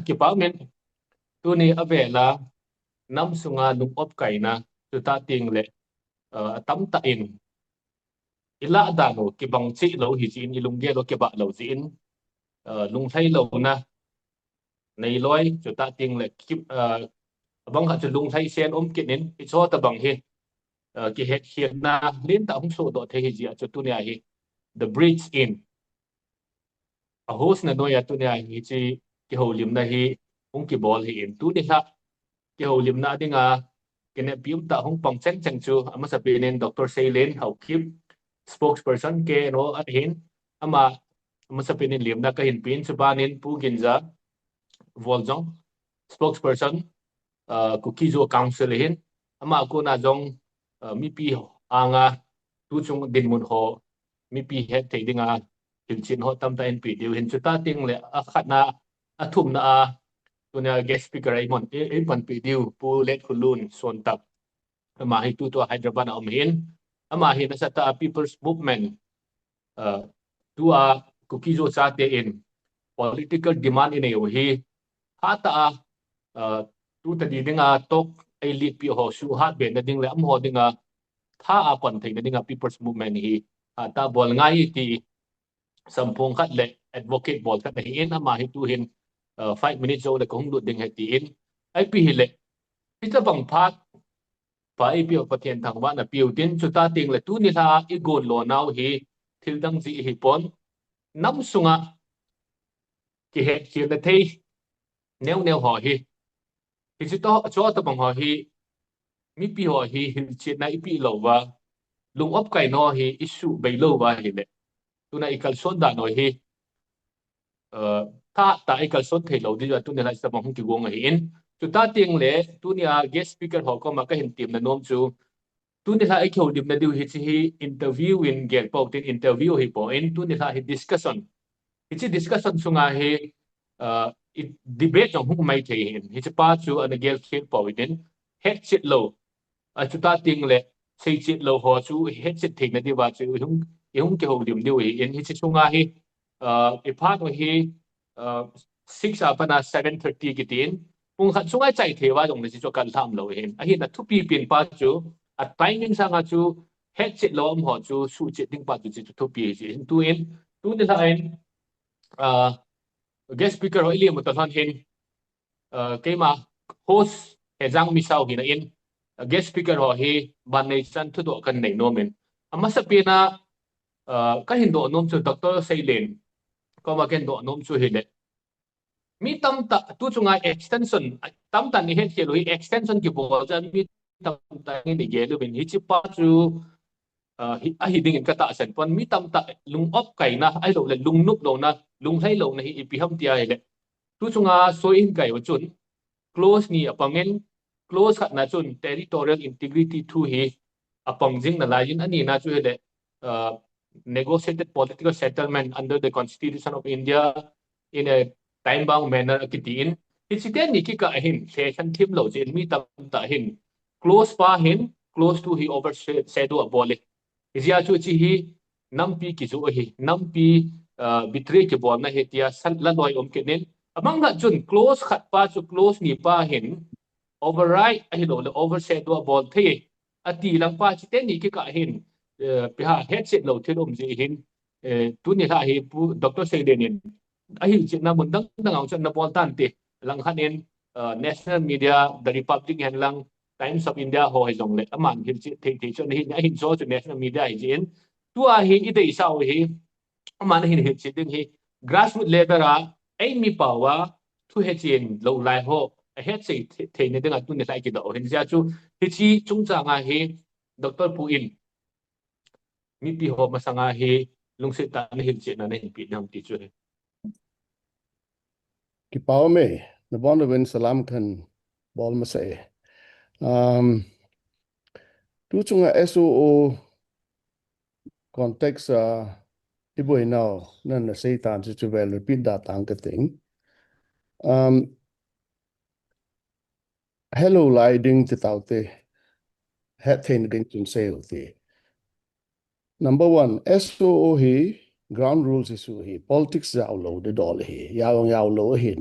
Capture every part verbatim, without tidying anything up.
Kipa min, tuni a vela nam sunga lung-op kaina, chuta teng le, uh, atam tah in, ilah dan u kibang cheh lou hi jeh in, ilunggel u kibah lou jeh in, uh, lunglhai louna, nei loi, chuta teng le, ki, uh, abang khat chu lunglhai sen um kit in, hicho tabang hi, uh, kihetkhelna lentah hung sohdoh thei hi jeh a chu tunia hi, The Bridge In. A host na noiya tunia hi hiche kihoulimna hi hung kibol hi in. Tuni lha kihoulimna dinga kineppi umtah hung pang chengcheng chu amasapen in Doctor Seilen Haokip, spokesperson K N O ahin, ama amasapen in limna kahin pen, chuban in Pu Ginza Voljong, spokesperson, uh, Kuki-Zo Council ahin, ama kona jong, uh, mipi anga tuchung dinmun ho, mipi hetthei dinga hilchen ho tamtah in pe diu hin, chuta teng le akhatna, athumna a, tunia guest speaker a eipon, ei, eipanpi diu, Pu Letkhollun Sontak. Ama hi tutua Hyderabad a um hin, ama hi nasatah a People's Movement, uh, tua Kuki-Zo chate in political demand inei u hi, hatah a, uh, tu tadi dinga talk eileadpi ho suhhatbena ding le amaho dinga tha a kon theina dinga People's Movement hi hatah a bol ngai ti samphong khat le advocate bol khat ahi in, ama hi tuhin, uh, five minutes jou le kahung lut ding ahi tin, ipi hile, hitabang phat pha eipeu Pathen thangvahna peu tin, chuta teng le tuni lha a igon lonau hi thildang jeh hipon, nam sunga kihetkhelna thei neo neo ho hi, hiche to, chutabang ho hi, mipi ho hi hilchetna ipeh louva, lung-op kaina ho hi isuhbei louva hile, tuna ikalson dan ho hi, uh, tha tah a ikalson thei lou diu a tuni lha hitabang hung kigong ahi in. Chuta teng le tunia guest speaker ho koma kahin temna nom chu, tuni lha ikihoulimna diu hiche hi interview in gel pou tin, interview hipon, tuni lha hi discussion. Hiche discussion sunga hi, uh, i debate jong hung mai thei hin. Hiche pa chu ana gelkhel pou tin, hetchet lou, a chuta teng le seichet lou ho chu hetchet theina diuva chu ihung, ihung kihoulim diu ahi in. Hiche sunga hi, uh, iphat u hi, uh, six a pat a seven thirty kitin, pung khat sunga ichai thei uva jongle hiche chu akalham lou hin. Ahin athupi pen pa chu, a timing sanga chu hetchet lou um ho chu suhchet ding pa chu hiche chu thupi hiche hin. Tuin, tuni lha in, uh, guest speaker ho ilim u talhon hin, uh, keima host Hejang Misao hina in, uh, guest speaker ho hi ban neichan thudoh kanei nom in. Amasapen a, uh, kahin doh nom chu Doctor Seilen koma kahin doh nom chu hile, mi tamtah, tuchunga extension, tamtah in ihetkhel u hi extension kibol jeh a mi tamtah in igel uvin, hiche pa chu, uh, hi, ahi dingin katahsan pon, mi tamtah lung-op kaina, ahilouleh lungnop louna, lunglhai louna hi ipi ham tia hile, tuchunga soi ihin kai u chun, clause ni apangin, clause khatna chun territorial integrity thu hi apang jing nalaiyin, anina chu hile, uh, negotiated political settlement under the Constitution of India in a time-bound manner akitin, hiche teni kikah a hin lhekhen thim lou jeh in mi tamtah hin clause pa hin clause two hi overshadow abol e. Hijeh a chu hiche hi nampi kijoh ahi, nampi, uh, betray kibolna ahi tia san laloi um kit in. Amang khat chun clause khat pa chu clause ni pa hin override ahilouleh overshadow abol thei e, ati lang pa hiche teni kikah a hin, uh, ipi ham hetchet lou thil um jeh hin, uh, tuni lha hi Pu Doctor Seilen in ahilchetna mun dang dang a chun ana bol tante. Langkhat in, uh, national media, The Republic hen lang, Times of India ho hijongle, aman hilchet thei thei chu ana hi, ahin cho chu national media ahi jeh in. Tua hi ideisah u hi, aman ahin hilchet ding hi, grassroots level a, eimi pao a thu hechen lou lai ho ahetcheh thei, theina dinga tuni lha kidoh u hin jeh a chu, hiche chungchang a hi Doctor Pu in mipi ho masanga hi lungset tah a nahilchetna nahin peh ding ham ti chu ahi. Kipa um e, nabonchauvin salam kahin bol masa e. Um, tuchunga S O O context a iboinau nana seitan chu chu vel repeat da tang kating. Um, helou lai ding ti taute, hettheina ding chun sei u hite. Number one, S O O hi ground rules issue ahi, politics jao lou ding dol ahi, jao jong jao lou ahi.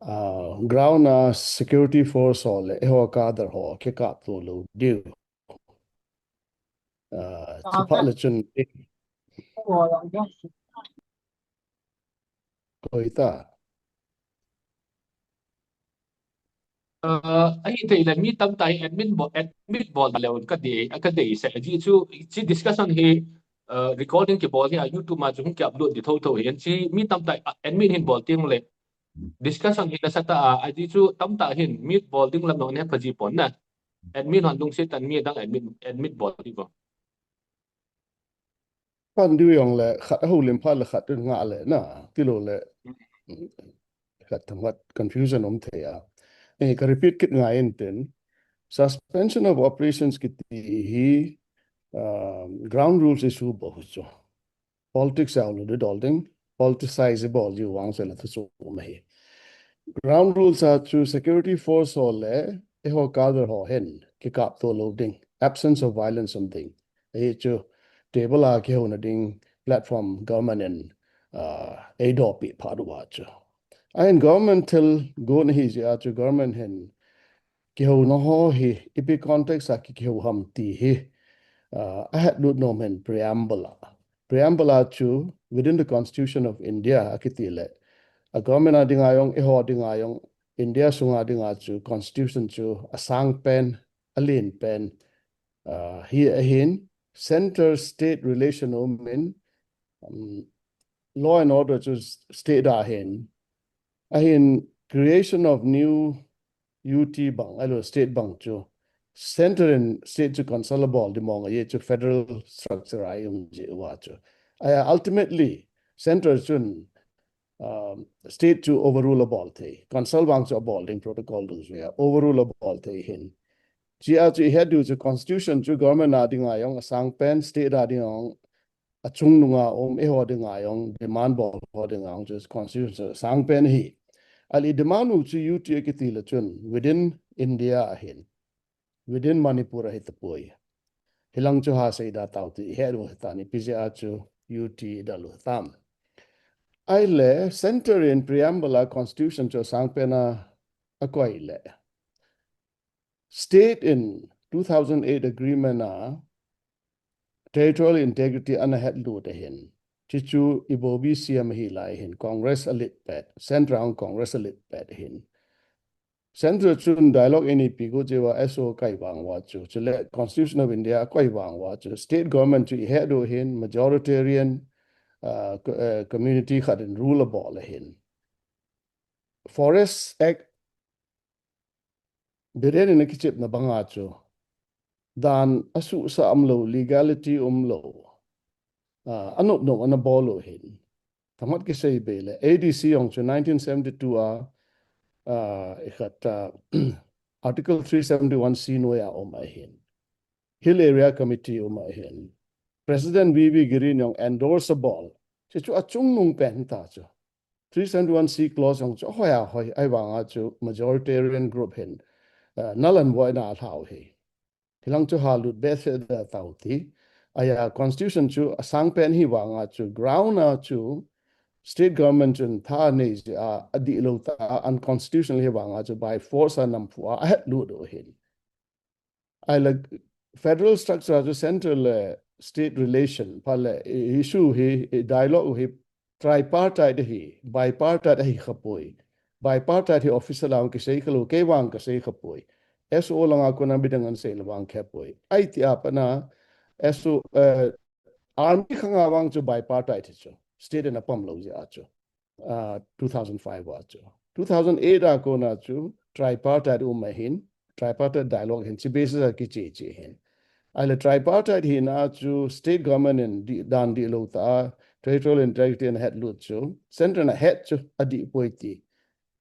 uh, ground a security force ho le eiho cadre ho kikapto lou diu. Uh, chuphat le chun, koi ta. Uh, ahi thei le mi tamtah hi admit bol, admit bol le un ka dei, ka dei se. Ajeh chu, chi discussion hi, uh, recording kibol hi a YouTube ma chu hung ki upload di tho tho hi. An chi mi tamtah, uh, admit hin bol ting le discussion hi la sa ta a, ajeh chu tamtah hin mute bol ding lam no ne phaji pon na. Admit hon lungset tan mi dang admit, admit bol di bo. Pan diu jong le khat a houlim phat le khat nga le na, tilou le khat themkhat confusion um thei a. Eh, ka repeat kit ngai in tin, suspension of operations kiti hi, um, ground rules issue bou chu. Politics a lou di dol ding, politicize bol diu vang se la thu chu um ahi. Ground rules a chu security force ho le eiho cadre ho hin kikapto lou ding, absence of violence um ding. Ahi chu table a kihouna ding platform government in, uh, eidoh peh phat uva chu. Ahin government thil gon ahi jeh a chu government hin kihouna ho hi ipi context a ki, kihou ham ti hi, uh, ahet lut nom hin preamble a. Preamble a chu within the Constitution of India akiti le, a government a dinga jong, eiho dinga jong, India sunga dinga chu constitution chu asang pen, alen pen, uh, hi ahin, center state relation um in, um, law and order chu state a hin, ahin creation of new U T bang, ahilou state bang chu center in state chu consult abol di mong ahi chu federal structure a um jeh uva chu. Ahi ultimately center chun, um, state chu overrule abol thei. Consult vang chu abol ding protocol dung jeh a overrule abol thei hin. Chea chu ihet diu chu constitution chu government a dinga jong asang pen, state a dinga jong achungnung a um, eiho dinga jong demand bol ho dinga jong chu constitution chu asang pen ahi. Ahile demand u chu U T akiti le chun within India ahin, within Manipur ahi tapoi. Hilang chu ha sei da tau ti ihet u hitan, ipi jeh a chu U T idal u hitam. Ahile center in preamble a constitution chu asang pen a akoi le state in two thousand eight agreement a territorial integrity ana het lut ahin. Chuchu ibobi C M ahi lai hin Congress a lead pet, Central Congress a lead pet ahin. Central chun dialogue eini pe got jeh uva S O kai vang uva chu, chule Constitution of India akoi vang uva chu, state government chu ihet u hin majoritarian, uh, co-, uh, community khat in rule abol ahin. Forest Act Biren in akichepna banga chu dan asuhsah umlou, legality umlou, ah, anop nop ana bol u hin. Themkhat kisei be le, A D C jong chu nineteen seventy-two a, ah, ikhat, ah, Article three seventy-one C noiya um ahin. Hill Area Committee um ahin. President V V Giri in jong endorse abol. Chuchu achungnung pen ta chu. Three seventy-one C clause jong chu ahoi ahoi, ahivanga chu majoritarian group hin, uh, null and void na alhau hi. Hilang chu ha lut be se da tau ti. Ahi a constitution chu asang pen hivanga chu ground a chu state government chun tha nei jeh a adihlou ta a unconstitutional hivanga chu by force a namphu a ahet lut u hin. Ahile federal structure chu center le state relation pha le i-, issue hi, i-, dialogue hi tripartite hi, bipartite hi khapoi. Bipartite hi official a kisei khalou, kei vang kasei khapoi. S O langa kona midang in sei le vang khapoi. Ahi ti a pat na S O, eh, army khanga vang chu bipartite chu. State in apam lou jeh a chu. Ah, two thousand five a chu. Two thousand eight a kona chu tripartite um ahin, tripartite dialogue hin chi basis a kiche che hin. Ahile tripartite hina chu state government in di, dan dihlou ta a, territorial integrity in ahet lut chu, center in ahet chu adih poi ti.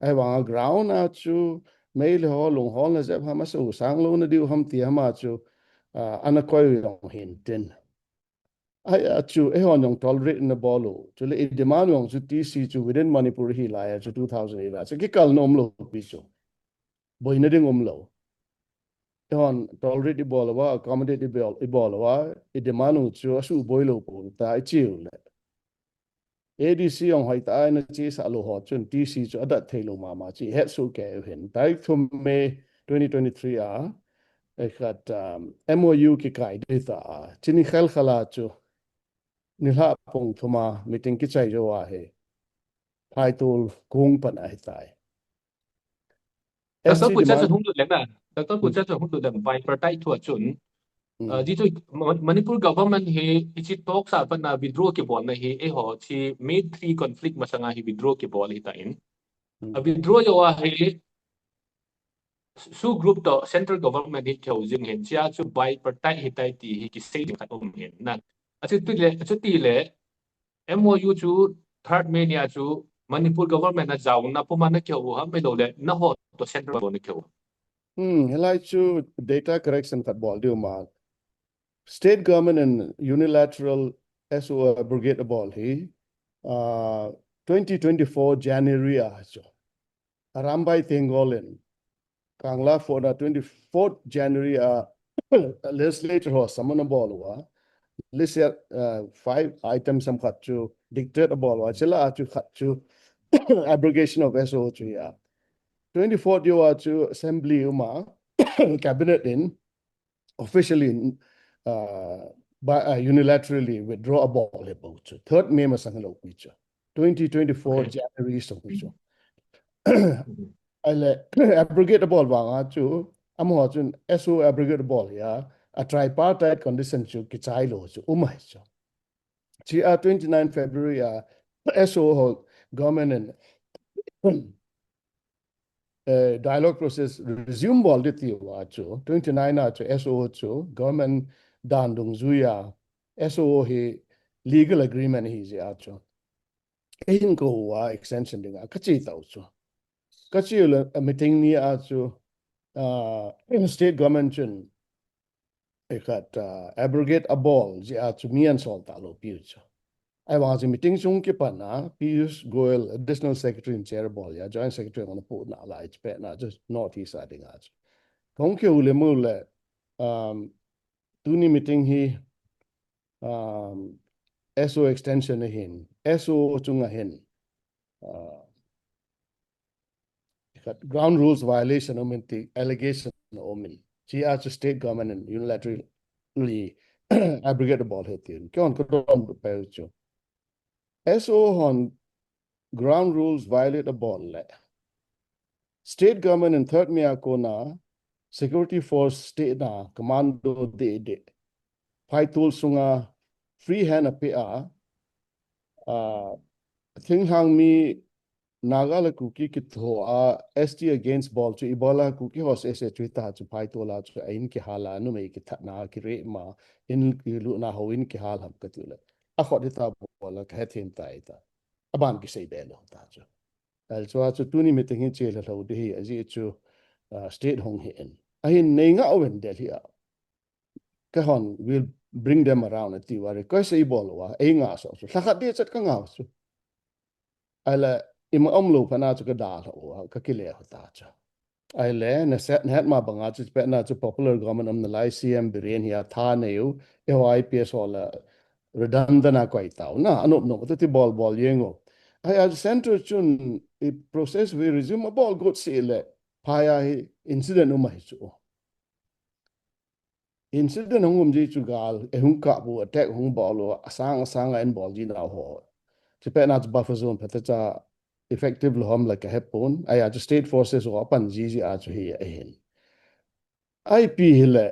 Ahivanga ground a chu Meitei ho lungholna jep ham, asosang louna diu ham ti ham a chu, ah, ana koi u jong hin tin. Ahi a chu, eihon jong tolerate na bol u. Chule i demand u jong chu T C chu within Manipur hi lai a chu two thousand eight a chu kikal na umlou pi chu. Boina ding umlou. Eihon tolerate ibol uva, accommodate ibol, ibol uva, i demand u chu asuboi lou pou ta ichi u le. A D C jong hoitah a ana chesah lou ho chun T C chu adat thei lou mama chu ihet soh kei u hin. Tarik thum May twenty twenty-three a, eh, khat, um, M O U kikai ding ta a, chuni khel khel a chu nilhah pung thum a meeting kichai jou ahi. Phaitol kong pan ahitai. Doctor S G Pucha demand. Chun hung lut leng na. Doctor Pucha chun hung lut leng, bipartite thu a chun. Hmm. Ah, di chu Ma-, Manipur government hi, hiche talks a pat na withdraw kibolna hi, eiho hiche May three conflict masanga hi withdraw kibol ahitan. Hmm. A withdraw jou a hi, SoO group toh central government hi kihou jing hin, chea chu bipartite ahitai ti hi kisei ding khat um hin na. Achuti le, achuti le, M O U chu third May nia chu Manipur government a jaona puma na kihou u ham, ahilou le nangho toh central government na kihou? Hmm, hilai chu data correction khat bol diu ma. State government in unilateral S O abrogate abol hi, ah, twenty twenty-four January a chu. Arambai Tenggol in Kangla Fort a twenty-fourth January a legislature ho summon abol uva. List a, uh, five items ham khat chu dictate abol uva. Chule a chu khat chu abrogation of S O chu ahi. Twenty-fourth dia chu assembly uma cabinet in officially, uh, by, uh, unilaterally withdraw abol hi bou chu. Third May masang lou pi chu. Twenty twenty-four Okay. January sung pi chu. Ahile, abrogate abol vanga chu, amaho chun S O abrogate abol hia, a tripartite condition chu kichai lou chu, um ahi chu. Chea twenty-nine February a S O ho government in eh, dialogue process resume bol ding tiu a chu, twenty-nine a chu S O chu government dan dungjuia S O hi legal agreement ahi jeh a chu. Eihin kou uva extension dinga kache tau chu. Kache le, eh, meeting ni a chu, ah, state government chun Ikhat, ah, abrogate abol jeh a chu mi ahin sol talou piu chu. Ahivang chu meeting chung kipan a, Piyush Goyal, Additional Secretary in chair abol a, Joint Secretary ana pu nalai chu pet na chu North East a dinga chu. Kahung kihou le mu le, um, tuni meeting hi, um, S O extension ahin, S O chunga hin, ah, khat ground rules violation um in ti allegation um in. Chea chu state government in unilaterally abrogate abol ahi tin. Keiman kadong pai chu. S O hon ground rules violate abol le. State government in third May a kona security force state na commando deh deh. Phaitol sunga free hand apeh a, ah, thinglhang mi Naga le Kuki kitho a S T against bol chu ibola Kuki ho sese chu hita chu phaitol a chu a in kihal a numei kithatna kire ma in kilutna ho in kihal ham kati le. Akhut hita bola kahethem tai ta. Aban kisei be lou ta chu. Ahile chua chu tuni meeting hi che lha lou ding ahi ajeh chu, ah, state hung hi in. Ahin nei ngah uvin Delhi a. Keihon will bring them around ati uva request eibol uva, eingah soh chu. Lhakhat ding chet kangah u chu. Ahile, ima umlou phat na chu kadalhah uva, kakile u ta chu. Ahile, nahet, nahet ma banga chu, petna chu popular government umna lai C M Biren hi atha nei u, eiho I P S ho la redundant a koi tau. Na, anop nop, ati bol bol jeng u. Ahile, central chun, i process will resume abol got seh le, phai a hi incident um ahi chu. Incident hung um ji chu gal, eihung kap u, attack hung bol u, asang asang a eibol ji nau ho. Chu petna chu buffer zone phat a cha effective lou ham la kahepon, ahia chu state forces ho apan ji ji a chu hi ahin. I P hi le,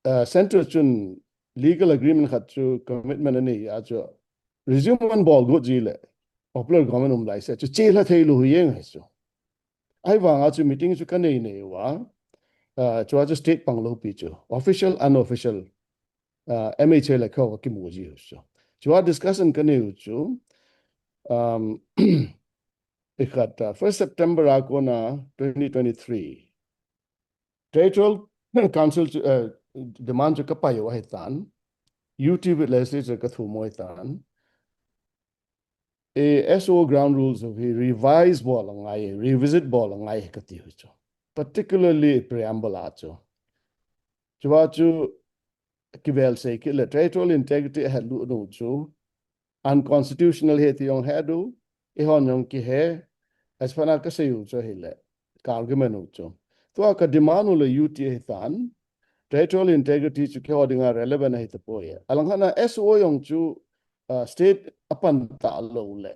uh, central chun legal agreement khat chu commitment anei a chu resume abol got ji le, popular government um lai seh chu che lha thei lou hi jeng ahi chu. Ahivanga chu meeting chu kanei nei uva, ah, chua chu state pang lou pi chu, official, unofficial, ah, M H A le kho kakimu ji u chu. Chua discussion kanei u chu, um, ikhat, ah, first September a kona twenty twenty-three. Territorial Council chu, eh, demand chu kapai u ahitan. U T with legislature kathum u ahitan. E S O ground rules hi revise bol angai, revisit bol angai kati u chu. Particularly preamble a chu. Chua chu kivel sei kit le territorial integrity ahet lut u chu. unconstitutional ahi ti jong he diu, eihon jong kihe, ahi phatna kasei u chu ahile, ka argument u chu. Tua ka demand u le U T ahi tan, territorial integrity chu keiho dinga relevant ahi tapoi. Alang khat na S O jong chu, uh, state apan talou le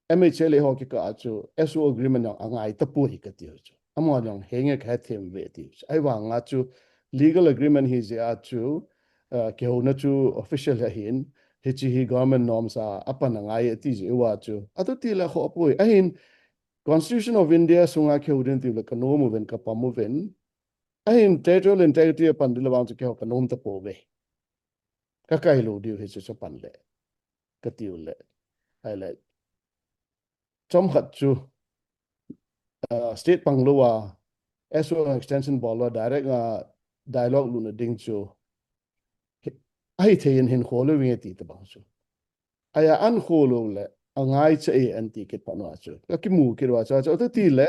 M H L A ho kikah a chu S O agreement jong angai tapoi kati u chu. Amahon jong henge kahethem uve ti u chu. Ahivanga chu legal agreement hijeh a chu, uh, kihouna chu official ahin, hiche hi government norms a apan angai ati jeh uva chu. Atu tile khoh poi. Ahin Constitution of India sunga kihou ding ti le kanom uvin, kapom uvin. Ahin territorial integrity apan ding le vang chu keiho kanom tapouve. Kakai lou diu hichu chu pan le. Kati u le. Ahile. Chomkhat chu, uh, state panglou a, S O extension bol lou a, direct a dialogue lutna ding chu, hi-, ahithei in hinkho lou vinge ti tabang chu. Ahia ankho lou le, angai cha e anti kit phat uva chu. Kakimu kit uva chu, chu atu tile,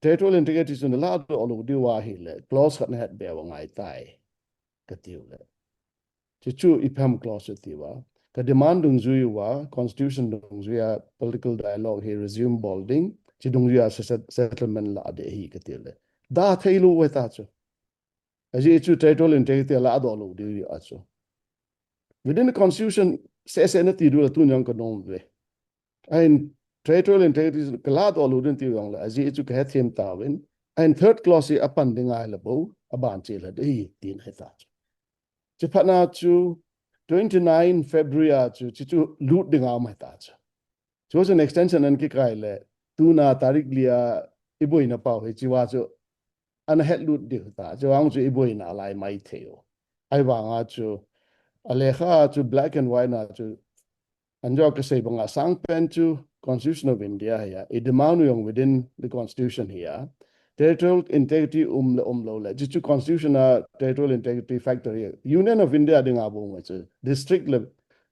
territorial integrity chu naladoh lou diu ahile, clause khat nahet be uva ngai tai. Kati u le. Chuchu ipi ham clause chu ti uva. Ka demand dungjui uva, constitution dungjui a political dialogue hi resume bol ding, chu dungjui a se-, settlement la ding ahi kati u le. Da thei lou uve ta chu. Ajeh chu territorial integrity ladoh lou diu ahi chu. Within the constitution, seh seh nati diu le tun jong kanom uve. Ahin territorial integrity kaladoh lou ding ti u jong le, ajeh chu kahethem tauvin. Ahin third clause hi apan ding ahile bou, aban cheh lha ding ahi, tin ahi ta chu. Chu phatna chu twenty-nine February a chu, chu chu lut ding aum ahi ta chu. Chu chu extension ana kikai le, tuna tarik li a iboina pau hi, chu va chu ana het lut diu ta, chu vang chu iboina lai maithei u. Ahivanga chu, alekha chu black and white na chu, anjo kasei banga sangpen chu Constitution of India hi a, i demand u jong within the Constitution hi a, territorial integrity um le um lou le, chu chu Constitution a territorial integrity factor hi a, Union of India dinga bou ngai chu, district le,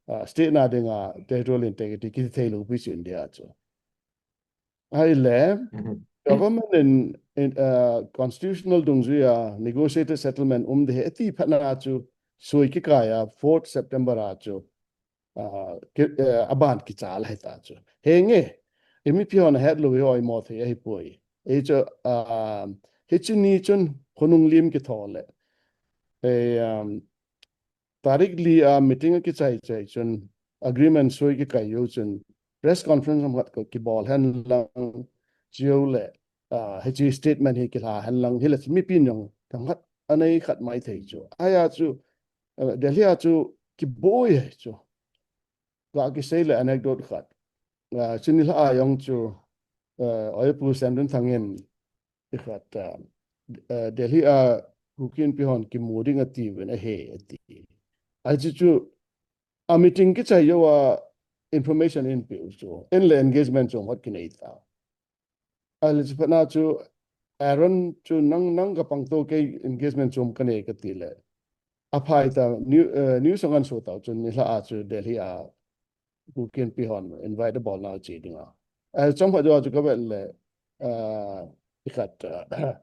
uh, state na dinga territorial integrity kithei lou pi chu India chu. Ahile, government in, in, uh, constitutional dungjui a negotiated settlement um ding ahi ti phatna chu sui kikai a fourth September a chu, uh, ki, uh, aban kichal ahi ta chu. Henge, i mipi hon ahet lou hi hoi mo thei ahipoi. Ei chu, uh, hiche ni chun khonung lim kitho le. Ei, um, tarik li a meeting akichai chai chun agreement sui kikai jou chun press conference ham khat kibol hen lang chiu le, ah, hiche statement hi kilha hen lang hile chu mipin jong thang khat anei khat maithei chu. Ahia chu, eh, Delhi a chu kiboi ahi chu. Ka kisei le anecdote khat. Ah, chuni lha a jong chu, eh, Hoipu Semdinthang in ikhat, ah, eh, Delhi a Kuki Inpi hon kimu ding ati uvin ahi ati. Ahi chu chu a meeting kichai jou a information eipeh u chu. Ei le engagement chu hot kinei ta. Ahile chu phatna chu Aaron chu nang, nang kapang to kei engagement chu kanei kati le. Aphai ta new, eh, news angan so ta chun nilhah a chu Delhi a Kuki Inpi hon invite abol nau che dinga. Eh, chomkhat jou chu kavet le, eh, ikhat, eh, eh,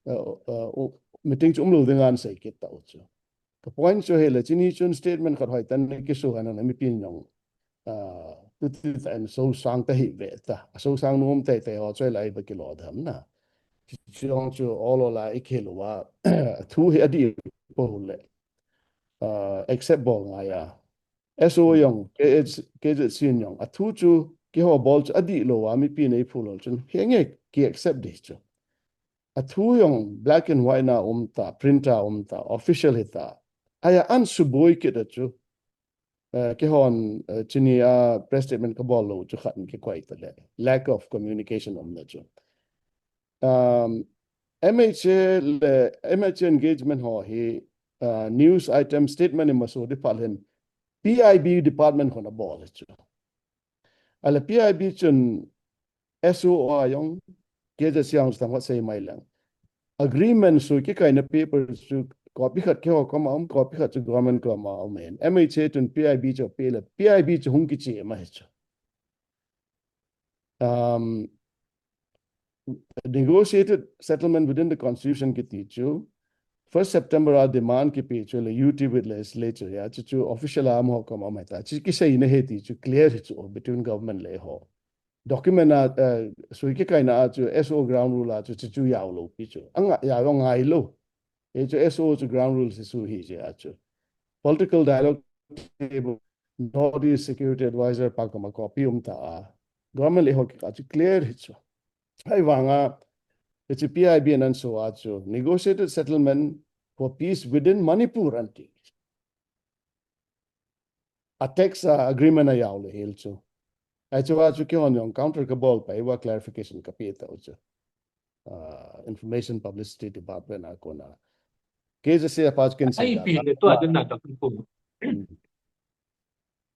eh, u-, meeting chu umlou dinga asei kit tau chu. Ka point chu hile, chuni chun statement khat hoitah in kisu hen lang mipin jong, ah, tuti tah in sosang tahih ve ta. Asosang nom teitei ho chu lai ba kilo dam na. Chuche jong chu ol ol a ikhel uva, thu hi adih pou le, ah, accept bol ngai a. S O jong, K H, K Z C jong, athu chu keiho bol chu adih lou a, mipin eiphul lou chun, henge ki accept ding chu. Athu jong black and white na um ta, print a um ta, official hi ta. Ahia asuboi kit a chu, eh, keihon, eh, chuni a press statement kabol lou chu khat in kikoi ta le, lack of communication umna chu. Um, M H A le, M H A engagement ho hi, uh, news item statement imaso ding phat leh P I B department hon abol chu. Ahile P I B chun S O a jong, K Z C a jong chu thangvah sei mai leng. Agreement sui kikaina paper chu copy khat keiho koma um, copy khat chu government koma um ahin. M H A chun P I B chu apeh le, P I B chu hung kiche ma hi chu. Um, negotiated settlement within the constitution kiti chu, first September a demand kipe chu le U T with legislature a chu chu official a amaho koma um ahi ta. Chu kiseina ahi ti chu clear hi chu between government le eiho. Document a, eh, sui kikaina a chu S O ground rule a chu chu chu jaolou pi chu. Anga, jao ngai lou. Hichu S O chu ground rule se su hi jeh a chu. Political dialogue table, Northeast Security Advisor pa koma copy um ta a. Government le eiho kikah chu clear hi chu. Ahivanga, hichu P I B in ahin so a chu, negotiated settlement for peace within Manipur anti. A text a agreement a jao le hel chu. Ahi chu a chu keihon jong counter kabol pai uva clarification kape tau chu. Ah, Information Publicity Department a kona. K J C a pa chu kin sei Ahi da pi ta. Le tua chu na ta pu. Hmm.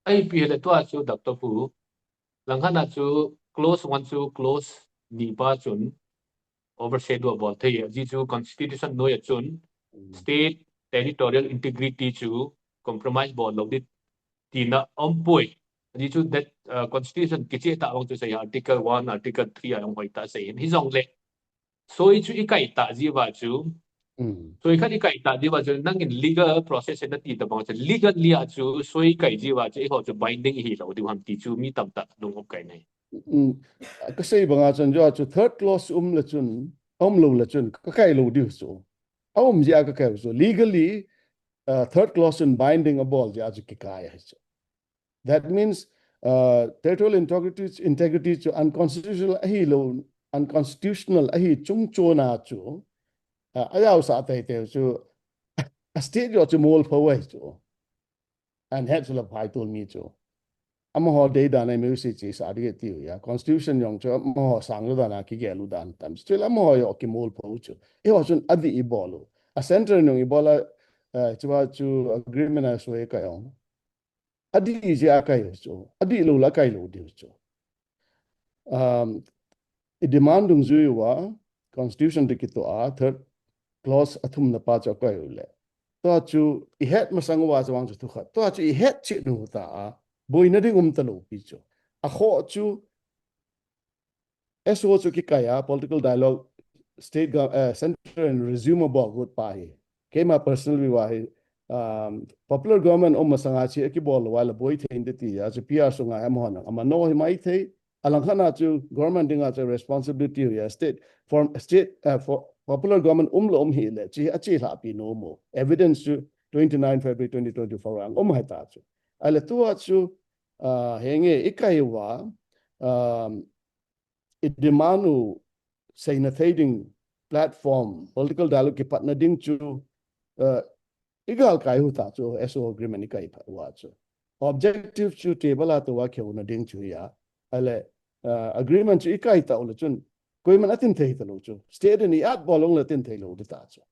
Ahi pi le tua chu Doctor Pu. Langkhat a chu clause one chu clause ni pa chun overshadow abol thei. Ajeh chu constitution noi a chun Hmm. state territorial integrity chu compromise bol lou ding tina um poi. Ajeh chu that, uh, constitution kicheh ta vang chu sei article one, article three a jong hoi ta sei. Hijongle soi chu ikai ta jeh uva chu. Hmm. Soi khat ikai ta jeh uva chu nangin legal process na ti ta bang chu legal li a chu soi kai jeh uva chu eiho chu binding ihi lou diu ham ti chu mi tamtah lung um kai nei. Hmm. Kasei banga chun jo chu third clause um le chun, um lou le chun, kakai lou diu chu. Aum jeh a kakai chu. Legally, uh, third clause in binding abol jeh a chu kikai ahi chu. That means, uh, territorial integrity, integrity chu unconstitutional ahi lou, unconstitutional ahi chungchon a chu, uh, ajao sah teitei chu, a state jo chu mol pho ahi chu. Ahin het chu la phai tol mi chu. Amaho dei dan a music chi sa ding ti u ahi. Constitution jong chu amaho sang lou dan a kigel u dan tam. Chu la amaho jo kimol pho chu. Eiho chun adih ibol u. A center jong ibol a, uh, chu a chu agreement a soi kai jong. Adih jeh a kai u chu. Adih lou la kai lou diu chu. Um, i demand dungjui uva, constitution toh kitoh a, third clause athumna pa chu akai u le. Tua chu ihet masang uva chu vang chu thu khat. Tua chu ihet cheh nu ta a, boina ding um ta lou pi chu. Akhoh chu, S O chu kikai a, political dialogue, state gov-, eh, center in resume abol got pa hi. Keima personal view a hi, um, popular government um masang a chu akibol lou a le boi thei inte ti a, chu P R sunga amaho nang. Amano hi mai thei, alangkhat a chu government ding a chu responsibility hi a state, form, state, eh, for popular government um le um hih le, chu hi achelhah pi nom u. Evidence chu twenty-nine February twenty twenty-four a um ahi ta chu. Ahile tua chu, ah, henge ikai uva, um, i demand u seina thei ding platform, political dialogue kipatna ding chu, uh, igalkai u ta chu S O agreement ikai phat uva chu. Objective chu table a tou a kihou na ding chu ahi a. Ahile, uh, agreement chu ikai tau le chun, koiman atin thei ta lou chu. State in i-at bol long le tin thei lou ding ta chu.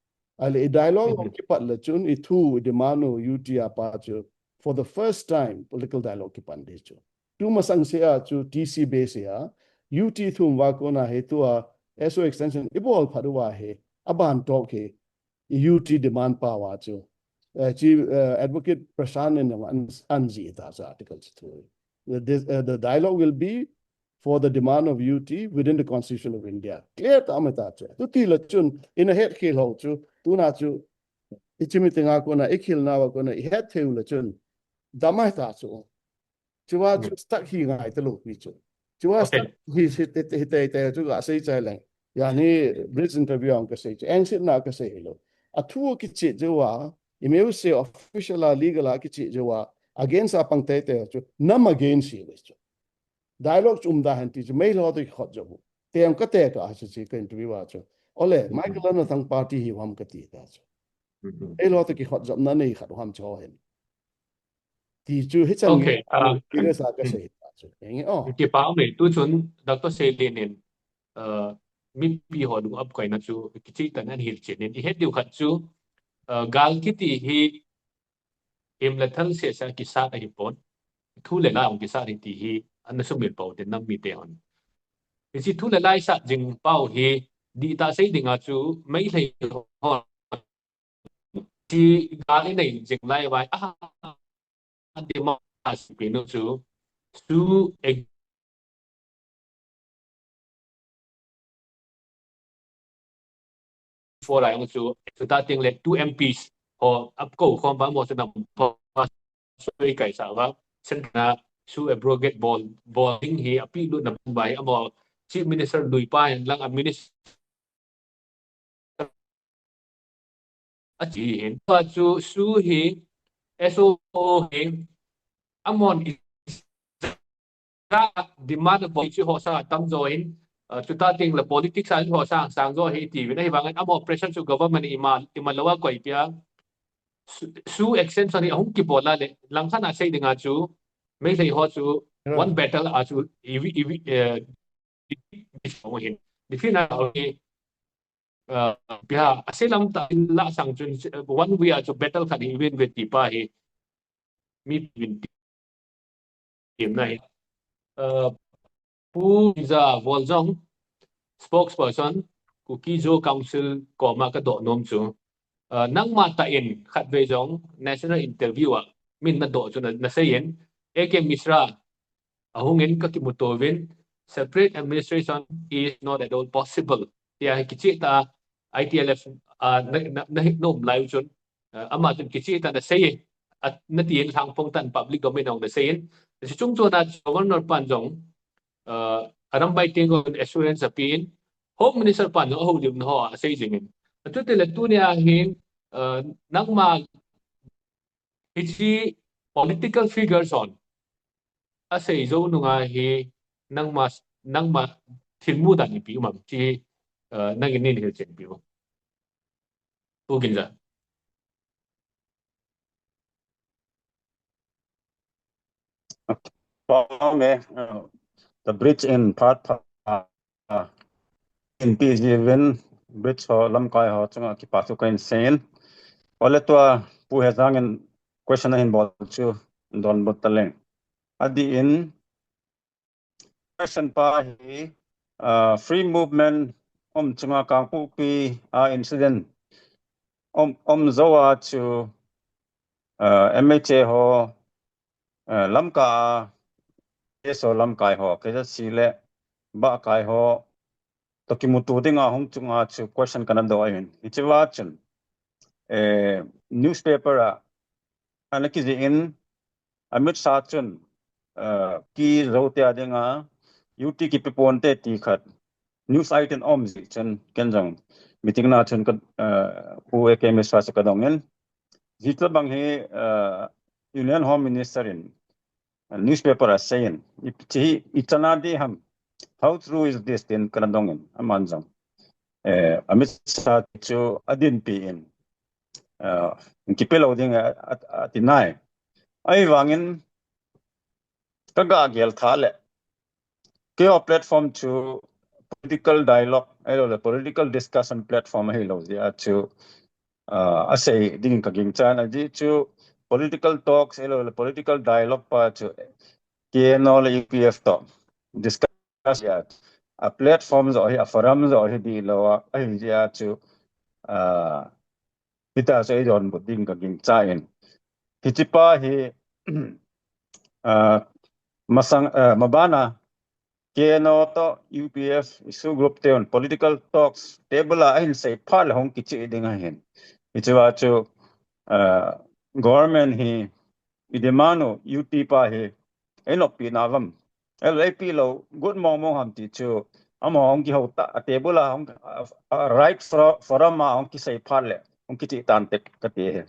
Ahile i dialogue Mhm. kipat le chun i thu i demand u U T a pa chu for the first time political dialogue kipan ding chu. Tu masang se a chu T C base a U T thum uva kona hi tua S O extension ibol phat uva hi aban tok hi U T demand pa uva chu. Eh, Chief, eh, Advocate Prashant in an, an jih ta chu article chu thu. The, this, uh, the dialogue will be for the demand of U T within the Constitution of India. Clear ta mai ta chu. Tu ti le chun, ina het khel ho chu, tuna chu, i chi meeting a kona, i khel na uva kona, i het thei u le chun, dam ahi ta chu. Chu a chu Hmm. stuck hi ngai ta lou pi chu. Chu a Okay. stuck hi, hi, hi, hi, te, te, chu ka sei chai leng. Jani bridge interview ang ka sei chu. Engset na ka sei lou. A thu kicheh jeh uva, i meu se official a legal a kicheh jeh uva, against a pang teitei chu, nam against hi le chu. Dialogue chu um da hen ti chu, Meitei ho toh kikhot jop u. Te ang ka te ka a chu chi ka interview a chu. Ole, Mhm. Michael Lannathang party hi u ham ka ti ta chu. Mhm. Meitei ho toh kikhot jopna nei khat u ham chu hen. Ti chu hi chang Okay, ni, ah, ni le sa ka sei ta chu. Eng, oh. Kipa um e, tu chun Doctor Seilin in, ah, mipi ho lung up kaina chu, kichih tah in ahin hilchen in. I het diu khat chu, ah, gal kiti hi, him le thal seh seh a kisat ahi pon. Thu le la hung kisat ahi ti hi, ana sumil pau te nam mite hon. Hichi thu le la i sat jing pau hi, dihtah sei dinga chu, Meitei hon. Chi gal i nei jing lai vai, a, a democracy pi nu chu, chu four a jong chu, chuta teng le two M Ps ho ap ko khom ba mo chu nam pa soi kai sa va, sen na su abrogate bol, bol ding hi api lut na ba hi amo Chief Minister lui pa hin lang a minister a chi hin. Pa chu su hi S O O hi amon i-, demand a poi chi ho sa tam zo hin, uh, chuta teng le politics a ho sa sang zo hi ti vin ahi vang amo pressure chu government ima, ima lowa koi pia. Su, su extension hi ahung kibol a le, lang khan a sei dinga chu, Meitei ho chu, one battle a chu, ivi, ivi, eh, defeat na hi, uh, pia, a sei lam ta in la sang chun, one way a chu battle khat hi win win ti pa hi, mi win ti. Tim na hi. Uh, Pu Ginza Voljong, spokesperson, Kuki-Zo Council koma ka doh nom chu. Uh, nangma ta in khat vei jong national interview a min na doh chu na, na sei in. A K Mishra, ahung in ka kimuto vin, separate administration is not at all possible. Tia hi kichi ta I T L F, uh, na, na, na, na um lai chun. Uh, ama chun kichi ta na sei, at na ti in lang phong tan public domain ong na sei in. Si chung chu na governor pan jong, uh, aram bai ting on assurance a pi in, Home Minister pan jong a ho lim na ho a sei jing in. Atu te le tu ni a hi, uh, nangma hichi political figures on. A sei zo nunga hi, nangma, nangma thilmu dan ipi um am chi, uh, nangin nin hil chen pi um. Pu Ginza. Pame, uh, the bridge in part, uh, in P G win, bridge ho, lamkai ho, chunga kipa chu ka in sen. Ole tua, Pu Hejang in question ahin bol chu, don bot ta leng. Adi in, question pa hi, uh, free movement um chunga Kangpokpi a incident um, um zo a chu, uh, M H A ho, uh, lamka a, S O lamkai ho, K Z C le ba kai ho, to kimutu dinga hung chunga chu question kana doh ahin. Hichi va chun, eh, newspaper a, ana kiji in, Amit Shah chun, uh, ki zo te a dinga, U T kipe ponte ti khat. News item um ji chun ken jong meeting na chun ka, uh, Pu A K Mishra chu ka dong in. Ji tabang hi, uh, Union Home Minister in, uh, newspaper a sei in. I, chi, i chana di ham. How true is this? Tin kana dong in. Aman jong. Eh, Amit Shah chu adin pi in. Uh, kipe lo ding a, a, a ti nai. Ahi vangin ka ga gel tha le. Keiho platform chu political dialogue, ahilou le political discussion platform ahilou jeh a chu, uh, asei ding ka ging chan aji chu political talks, ahilou le political dialogue pa chu K N O le U P F to discuss ya. A platform jo hi, a forum jo hi di lo a, ahi jeh a chu, uh, Peter chu ei donbut ding ka ging cha in. Hichi pa hi, uh, masang, uh, mabana K N O to U P F issue group te un political talks table a ahin sei phat le hung kichi ding ahin. Hichi va chu, uh, government hi i demand u U T pa hi ei noppi na vam. Ahilou le ipi lo, good mong mong ham ti chu, amaho hung kiho ta, a table a hung, a, a right fro-, forum a hung kisei phat le, hung kichi tan tek ka ti hi.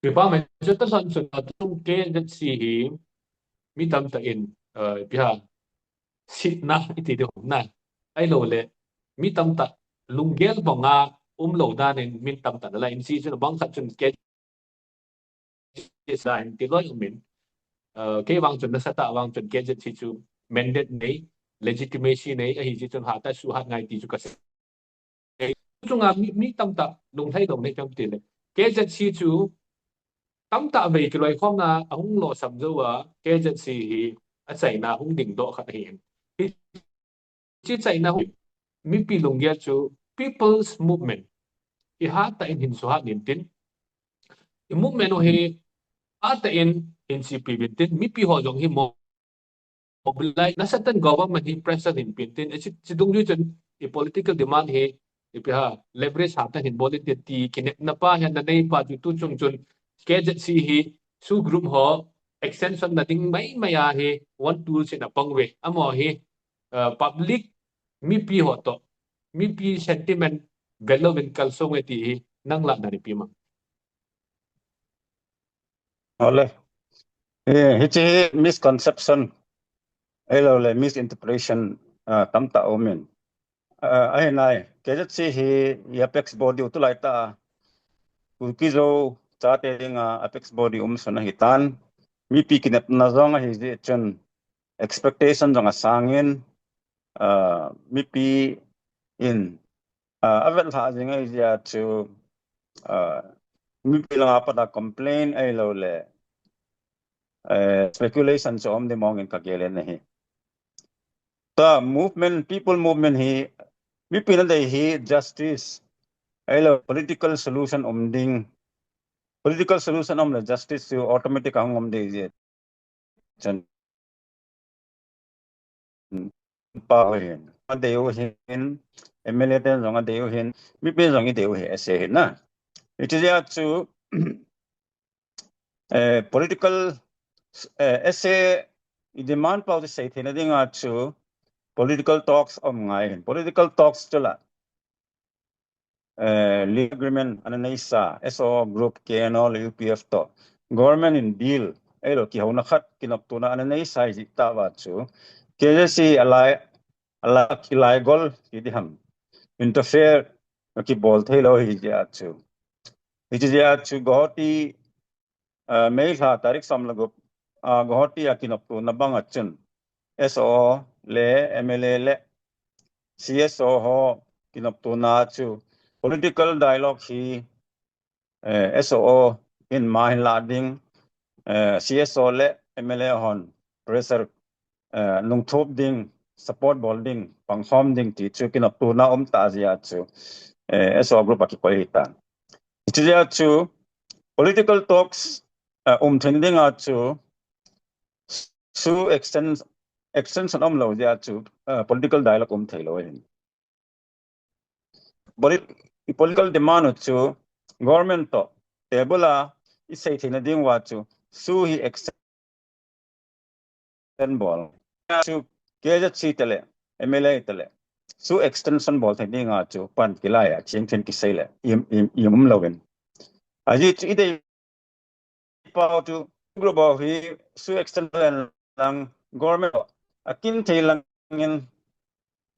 Kipa mai chu ta san sun a tum K Z C hi, mi tamtah in, uh, ipi ham, sitna iti di hom na. Ahilou le, mi tamtah lunggel banga um lou dan in mi tamtah na la in si chun bang khat chun K Z C la hin ti loi um in. Uh, kei vang chun nasatah vang chun K Z C chu mandate nei, legitimacy nei, ahi si chun hatah a suhat ngai ti chu ka sei. Chunga mi, mi tamtah lunglhai lou nei kam ti le. K Z C chu tamtah vei kiloikhomna ahung losam jou a, K Z C hi achaina hung dingdoh khat ahi. Hichi chaina hung mipi lunggel chu People's Movement. I hatah in hin suhat in tin. I movement u hi hatah in hin sipi vin tin. Mipi ho jong hi mo mobilize, nasatah in government hi pressure hin pin tin, hichi, hichi dungjui chun i political demand hi, ipi ham, leverage hatah in bol inte ti kinepna pa hi nanei pa chu tu chung chun K Z C hi SoO group ho extension na ding maimai a hi one tool in apang uve. Amaho hi, uh, public mipi ho toh, mipi sentiment velouvin kalsong uve ti hi nang lah na repeat ma. Ole. Eh, hiche hi misconception, ahilouleh misinterpretation, ah, tamtah aumin. Ah, ahi nai, K Z C hi apex body u tulai tah a, Kuki Zo chate dinga apex body um sun ahitan, mipi kinepna jong ahi jeh chun expectation jong asangin, ah, mipi in, ah, avel lhah jing ahi jeh chun, ah, mipi langa pat a complain ahilouleh, eh, speculation chu um ding mong in kagel in ahi. Tua movement, people movement hi, mipi nadei hi justice, ahilou political solution um ding, political solution um le justice chu automatic a hung um ding jeh chun pa u hin, adei u hin, M L A te jong adei u hin, mipi jong idei u hi, ase hin na. Hiche jeh chun, eh, political, eh, ase i demand pau ti sei theina dinga chu political talks um ngai hin. Political talks chu la, eh, legal agreement ana neisa, S O O group, K N O le U P F toh. Government in deal, ahilou kihouna khat, kinoptona ana neisa jeh tah uva chu K Z C alai, alai, alai gol, ti ding ham, interfere kibol thei lou ahi jeh chun. Hiche jeh chun Guwahati, ah, May lha tarik som le gup, ah, Guwahati a kinoptona bang a chun S O O le M L A le C S O ho kinoptona chu political dialogue hi, eh, S O O in ma hin la ding, eh, C S O le M L A hon pressure, eh, nungthop ding, support bol ding, pangkhom ding ti chu kinoptona um tah jeh chun, eh, S O O group a kikoi ahitan. Hiche jeh chun political talks, eh, um theina dinga chu SoO extend, extension um lou jeh chun, eh, political dialogue um thei lou ahin. Polit-, political demand u chu government toh table a isei theina ding uva chu SoO hi extend bol. Chu K Z C te le, M L A te le, SoO extension bol thei dinga chu pan kilai a, ching thim kisei le, im, im, im um louvin. Ajeh chu idei pau chu group ho hi SoO extension lang government a kin thei langin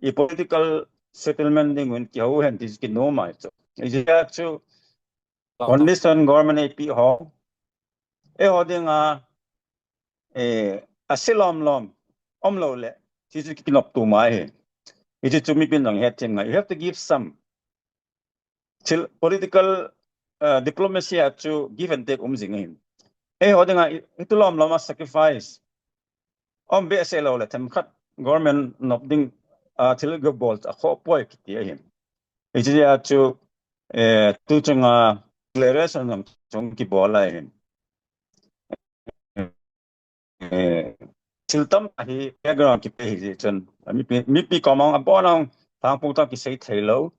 i political settlement ding un kihou hen ti kinom ahi chu. Ajeh chu condition government eipe ho, eiho dinga, eh, ase lom lom um lou le, ti chu kinopto mai ahi. Hichu chu mipin jong hethem ngai. You have to give some. Thil political, uh, diplomacy a chu give and take um jing ahin. Eiho dinga i, itu lom lom a sacrifice um behseh lou le themkhat government nop ding, uh, thil gabol a khoh poi kiti ahin. Hiche jeh a chu, eh, tu chunga declaration jong chung kibol ahin. Eh, thil tam ahi background kipe ahi jeh chun, mipi, mipi koma abon a hung thangpu tah kisei thei lou.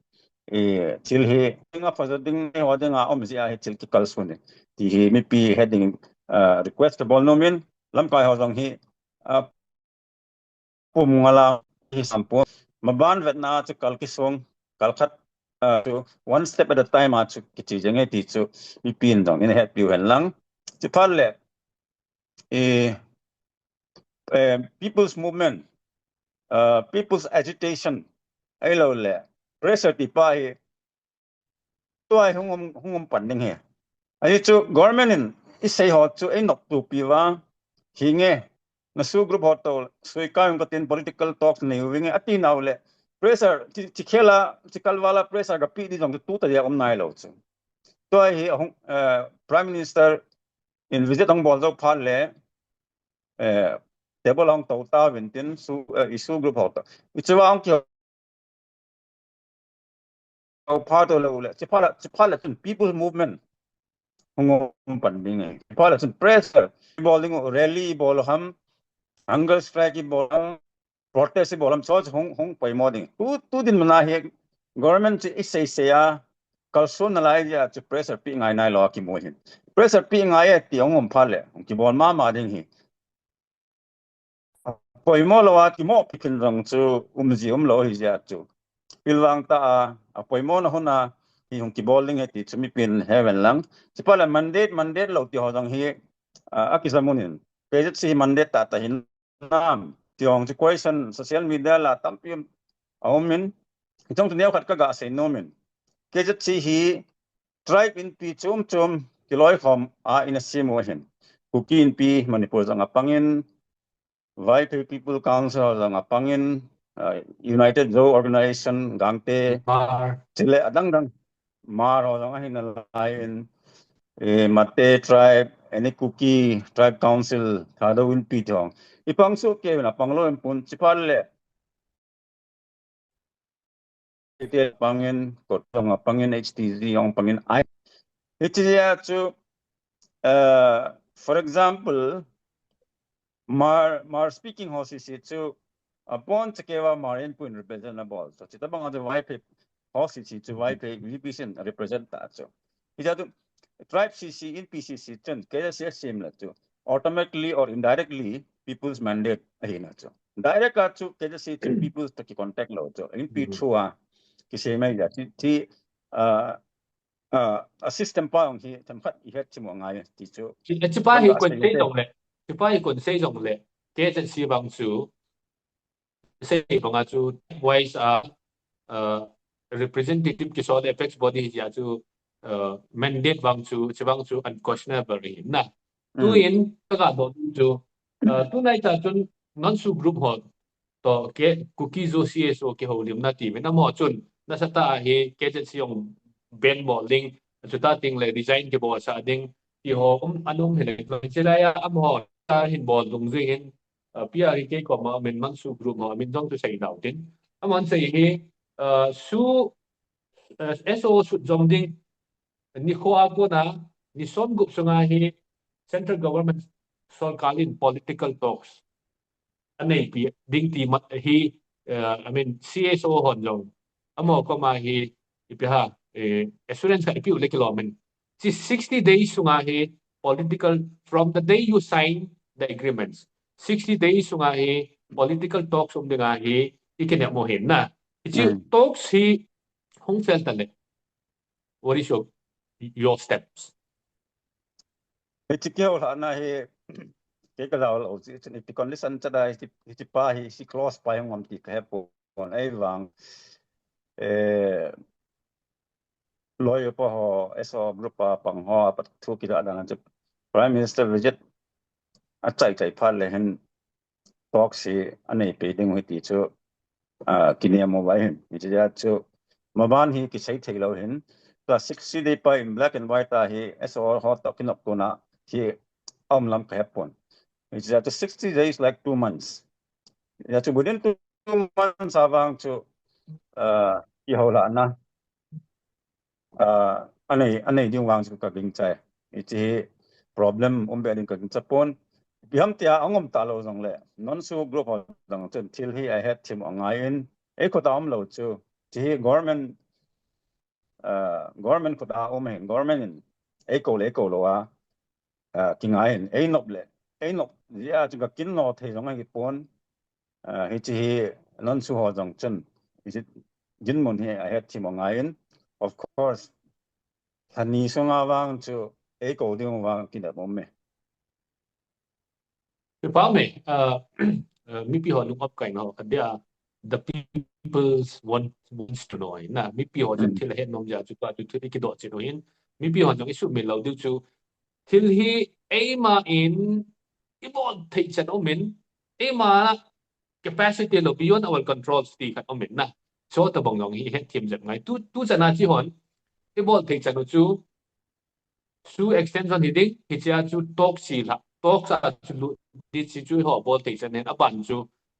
Eh, thil hi, dinga phajo ding, eiho dinga um jeh a hi thil kikalson e. Ti hi mipi het ding, ah, request kabol nom in, lamkai ho jong hi, ah, pum ngal a hi sampu. Maban vetna chu kal kisong, kal khat, ah, chu one step at a time a chu kiche jeng e ti chu mipin jong in hetpiu hen lang. Chuphat le, eh, eh, people's movement, ah, people's agitation, ahilou le, pressure ti pa hi, tua hi hung um, hung um pan ding ahi. Ajeh chu government in isei ho chu einopto pi uva, hinge, na SoO group ho toh, sui ka yung katin political talks nei u vinge, ati nau le, pressure, chi, chi khela, chi kalvala pressure kape di jong chu tuta dia um nai lou chu. Tua hi hung, eh, Prime Minister in visit hung bol jou phat le, eh, table hung tou tauvin tin SoO, eh, i SoO group ho toh. Hichea hung kihou phat uleh, chuphat le, chuphat le chun people movement hung um pan ding ahi. Chuphat le chun pressure ibol ding u, rally ibol ham, hunger strike ibol ham, protest ibol ham chu hung, hung poimo ding. Tu, tu dinmun a hi government chu isei sei a, kalson nalai jeh a chu pressure pe ngai nailou a kimu ahin. Pressure pe ngai e ti hung um phat le, hung kibol mama ding hi. Poimo lou a kimopi khin jong chu umji umlou ahi jeh a chu. Pilvang tah a, apoimo na hun a hi hung kibol ding ahi ti chu mipin he uvin lang. Chuphat le mandate, mandate lou ti ho jong hi, a, akijam un ahin. K Z C hi mandate tah tah hinam ti ho chu question social media la tampi um, aum in. Hichun chu neo khat kaga sei nom in. K Z C hi tribe inpi chom chom kiloikhom a ina sem u ahin. Kuki Inpi Manipur jong apang in, Vaiphei People Council jong apang in, uh, United Zo Organization, Gangte, Hmar. Chule adang dang, Hmar ho jong ahi nalai in, eh, Mate tribe, any Kuki Tribe Council, Thadou Inpi ti ho. Ipang soh kei uvin apang lou in pon chuphat le. Iti apang in, Kot jong apang in, H T Z jong apang in, ai. Hitia chu, uh, for example, Hmar, Hmar speaking ho sese chu, apon chakeva Hmar inpui in represent abol. So, chuti bang a chu Vaiphei ho sese chu Vaiphei V P C in represent ta chu. Hitia chu, tribe sese, inpi sese chun, K Z C asem le chu, automatically or indirectly, people's mandate ahina chu. Direct a chu, K Z C chu, people's toh kicontact lou chu. Inpi through a, kisem ahi jeh a, ti, ti, uh, uh, a system pa hung hi, themkhat ihet chim u angai ti chu. Chupa hi kon sei jong le, chupa hi kon sei jong le, K Z C vang chu, sei banga chu wise a, uh, representative kisol apex body hi jeh a chu, uh, mandate vang chu, chu vang chu unquestionable ahi na. Tuin, kaga don chu, uh, tunai ta chun non-SoO group ho toh K, Kuki Zo C S O kihoulimna ti min amaho chun, nasatah a hi K Z C jong ban bol ding, chuta teng le resign kibol sah ding, ti ho um, ana um hile, chulai a amaho ta hin bol dungjui hin, uh, P R hi kei koma min non-SoO group ho, min jong chu sei dau tin. Aman sei hi, uh, SoO, uh, S O sut jom ding, nikho a kona, ni som gup sunga hi central government sorkar in political talks aneipi ding ti mat hi, uh, I mean, C S O hon jong, amaho koma hi, ipi ham, eh, assurance khat ipi u le kilom in. Chi sixty days sunga hi political, from the day you sign the agreements, sixty days sunga hi political talks um dinga hi ikinep u ahin na. Hichi talks hi hung fail ta le, what is your, your steps? Hichi kihoulhahna hi, kei ka jao lou, chi, chi, ti condition cha dai, hichi, hichi pa hi, hichi clause pa hi hung um ti ka hepon, ahivang, eh, lawyer pa ho, S O group a pang ho, a pat thu kila dan chu Prime Minister visit achai chai phat le hin talks hi aneipi ding u ahi ti chu, ah, kinem u ahin. Hiche jeh a chu maban hi kisei thei lou hin. Tua sixty day pa in black and white a hi S O ho toh kinop kona hi aum lam ka hepon. Hiche jeh a chu sixty days like two months. Hiche within two months a vang chu, ah, kihoulhahna, ah, anei, anei ding vang chu ka gingchai. Hiche hi problem um be ding ka gingcha pon. Ipi ham tia ahung um talou jongle, non-SoO group ho jong chun thil hi ahet thim u angai in, ei khut a umlou chu. Hiche hi government, ah, government khut a um ahin, government in ei kou le ei kou lou a, ah, kingai in, ei nop le, ei nop jeh a chu ka kin no thei jong ahi pon. Ah, hiche hi non-SoO ho jong chun, hiche dinmun hi ahet thim u angai in, of course, lha ni sunga vang chu ei kou ding u vang kinep um e. Kipa me, ah, ah, mipi ho lung op kai na ho, khat dia, the people's want, wants to know, na, mipi ho chun thil ahet nom jeh a chu, tua chu thil i kidoh chet u hin, mipi ho jong i sumil lou diu chu, thil hi eima in, i bol thei chan um in, eima capacity lou, beyond our controls ti khat um in na. Chutobang jong hi het thim jep ngai. Tu, tu chan a chi hon, i bol thei chan u chu, SoO extension hi ding, hiche a chu talks chi la, talks a chu lut ding chi chu ho bol thei chan hin aban chu,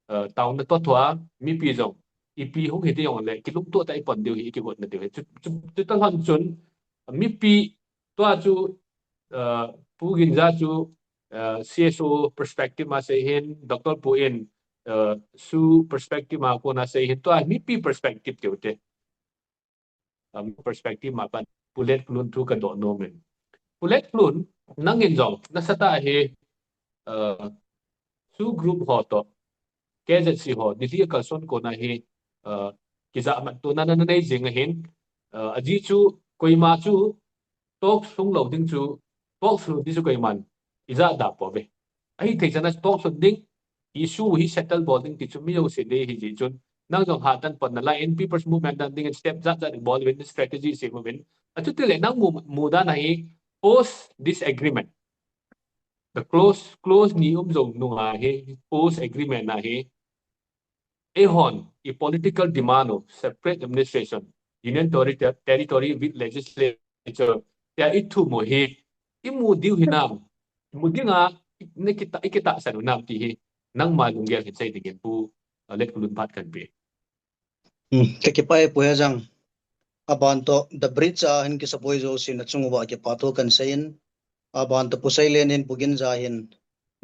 eh, taona toh thua, mipi jong, ipi hung hi ding jong le, kilungtoh tah a i pan diu hi, i kigotna diu hi. Chu, chu, chuti lhon chun, mipi tua chu, eh, Pu Ginza chu, eh, C S O perspective ma sei hin, Doctor Pu in, uh, SoO perspective ma kona sei hin tua mipi perspective teu te. Um, perspective ma pan Pu Letkholun thu kadoh nom in. Pu Letkholun, nangin jong nasatah a hi, uh, SoO group ho toh, K Z C ho, Delhi a kalson kona hi, uh, kijahmat tona nanei jing ahin, uh, ajeh chu koima chu talks hung lou ding chu, talks lou ding chu koiman ijah da pouve. Ahithei chan a talks lou ding, issue hi settle bol ding ti chu mi jouse dei ahi jeh chun, nang jong hatah in pan nalai in, People's Movement dan dingin step jat jat bol uvin, strategy sem uvin. Achuti le nang mu, mu dan a hi post this agreement, the clause, clause ni um jou nunga hi, post agreement a hi, eihon i political demand u separate administration, Union Terri-, Territory with legislature, tia i thum u hi, imu diu hinam, imu dinga, i kitah, i kitahsan u nam ti hi, nangma lunggel hin sei dingin Pu, uh, Letkholun phat kahin pe. Hmm, kakipah e Pu Hejang. Aban toh, the bridge a hin kisaboi jouse nachung uva kipa thu kahin sei in. Aban toh Pu Seilen hin, Pu Ginja hin,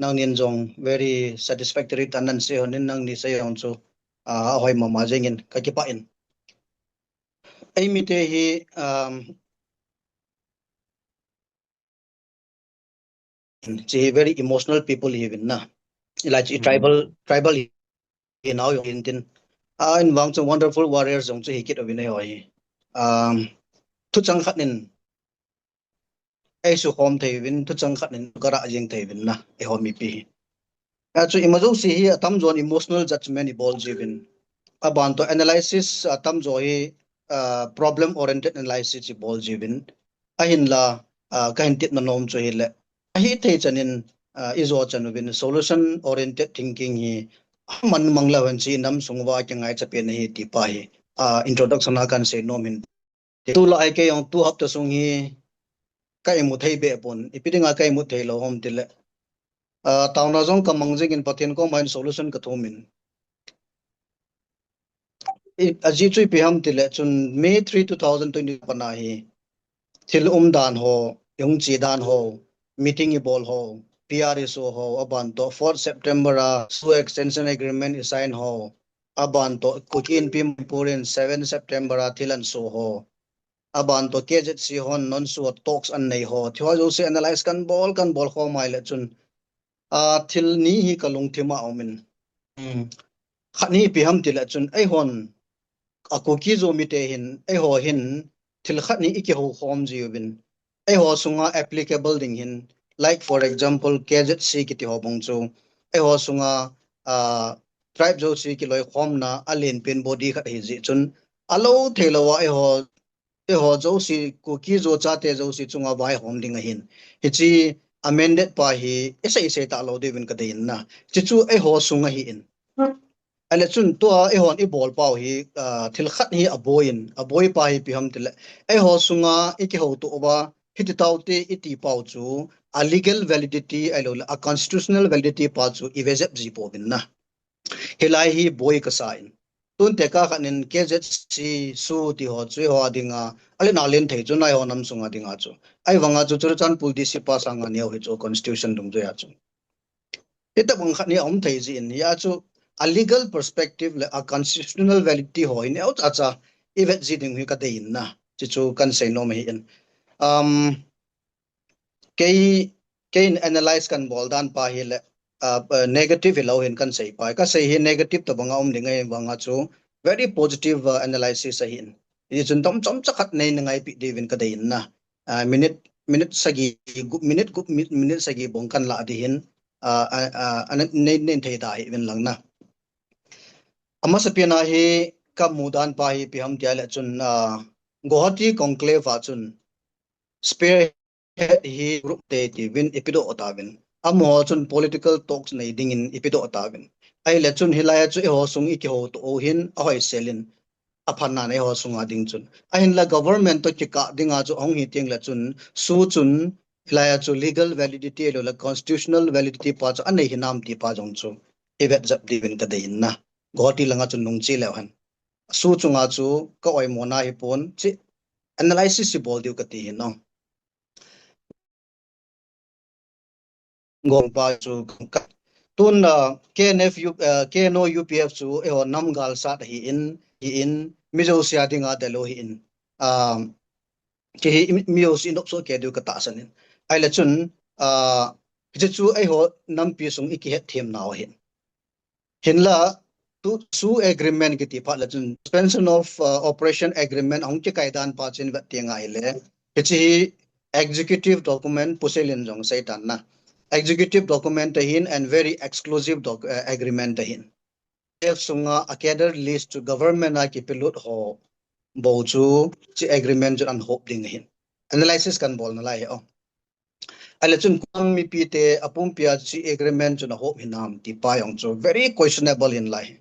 nangnin jong very satisfactory tah in nasei hon in, nangni sei hon chu, ah, ahoi mama jeng in, kakipah in. Eimite hi, um, chi hi very emotional people ihiuvin na. Ilai chi, hmm, tribal, tribal hinau jong hin tin. A, in vang chu wonderful warriors jong chu hi kit uvin eiho hi. Um, thuchang khat in eisukhom thei uvin, thuchang khat in karah jeng thei uvin na, eiho mipi hi. Achu ima jouse hi atamjon emotional judgment ibol jiuvin. Aban toh analysis atamjo hi, uh, problem oriented analysis ibol jiuvin. Ahinla, uh, kahin tepna nom chu hile, ahithei chan in, uh, ijo chan uvin solution oriented thinking hi aman mang leu hen, chi nam sung uva kingaicha pen ahi ti pa hi, uh, introduction a kahin sei nom in. Tulai kei jong tu hapta sung hi ka imu thei beh pon, ipi dinga ka imu thei lou ham tile, ah, taona jong kamang jing in Pathen koma hin solution kathum in. I, ajeh chu ipi ham tile chun May three, two thousand twenty pana hi thil umdan ho, ihung che dan ho, meeting ibol ho, P R iso ho, aban toh fourth September a SoO extension agreement isign ho, aban toh Kuki Inpi Manipur in seven September a thil ahin so ho, aban toh K Z C hon non-SoO talks ahin nei ho, tiho jouse analyse kahin bol, kahin bol khom a ahile chun, a, thil ni hi kalungthim a um in. Hmm. Khat ni ipi ham tile chun, eihon, a Kuki-Zo mite hin, eiho hin, thil khat ni ikihou khom jiuvin. Eiho sunga applicable ding hin, like for example, K Z C kiti ho bang chu, eiho sunga, ah, tribe jouse kiloikhomna alen pen body khat ahi jeh chun, alou thei louva eiho, eiho jouse, Kuki-Zo chate jouse chunga vaihom ding ahin. Hiche amended pa hi isei sei talou diuvin kadei in na. Hichu eiho sunga ahin. Ahile chun tua eihon ibol pau hi, ah, thil khat hi aboi in, aboi pa hi ipi ham tile, eiho sunga ikihouto uva, hiti taute iti pau chu, a legal validity ahilouleh a constitutional validity pa chu ive jep ji pouvin na. Hilai hi boi kasa in. Tun tekah khat in K Z C, SoO tiho chu eiho dinga, alen alen thei chu eiho nam sunga dinga chu. Ahivanga chu Churachandpur D C pa sanga neo hi chu constitution dungjuia chu. Hitabang khat ni aum thei jin, hia chu a legal perspective le a constitutional validity ho hi neocha cha ivet ji ding hi kadei in na. Hichu kahin sei nom ahin. Um, kei, keiin analyse kahin bol dan pa hile, uh, uh, negative hilou hin kahin sei pai. Kasei hi negative tobanga um ding ahivanga chu very positive, uh, analysis ahin. Hichun tom chomcha khat neina ngaipi diuvin kadei in na. Ah, minute, minute sagi, gu-, minute, gu-, mi-, minute sagi bang kahin lah ding hin, ah, ah, ah, ah, nei, nei thei da hi vin lang na. Amasapen a hi kamu dan pa hi ipi ham tile chun, ah, Guwahati conclave a chun spearhead hi group te tiuvin ipi doh tauvin. Amaho chun political talks nei dingin ipi doh tauvin. Ahile chun hilai a chu eiho sung ikihouto u hin ahoisel in aphan nan eiho sunga ding chun. Ahinla government toh kikah dinga chu ahung hi teng le chun, SoO chun hilai a chu legal validity ahilouleh constitutional validity pa chu anei hinam ti pa jong chu ivet jep diuvin kadei in na. Guwahati langa chun nungche leu hen. SoO chunga chu ka oimo na hi pon, chi analysis ibol diu kati hi no. Gong pa chu ka, Tun, uh, K N F, uh, K N O U P F chu eiho nam galsat ahin, hi in, Mizo sia dinga delo hi in. Um, Hiche hi mi, mi jouse in observe kei diu ka tahsan in. Ahile chun, ah, hiche chu eiho nampi sung i kihet them nau ahin. Hinla, tu, SoO agreement kiti phat le chun, suspension of, uh, operation agreement ahung kikai dan pa chu i vet teng ahile. Hiche hi executive document, Pu Seilin jong asei tan na. Executive document ahin and very exclusive doc-, uh, agreement ahin. F sunga a cadre list chu government a kipelut ho bou chu hiche agreement chu ana hop ding ahin. Analysis kabolna lai hi o. Ahile chun koi mipi te apumpi a hiche agreement chu ana hop hinam ti pa jong chu very questionable in lai.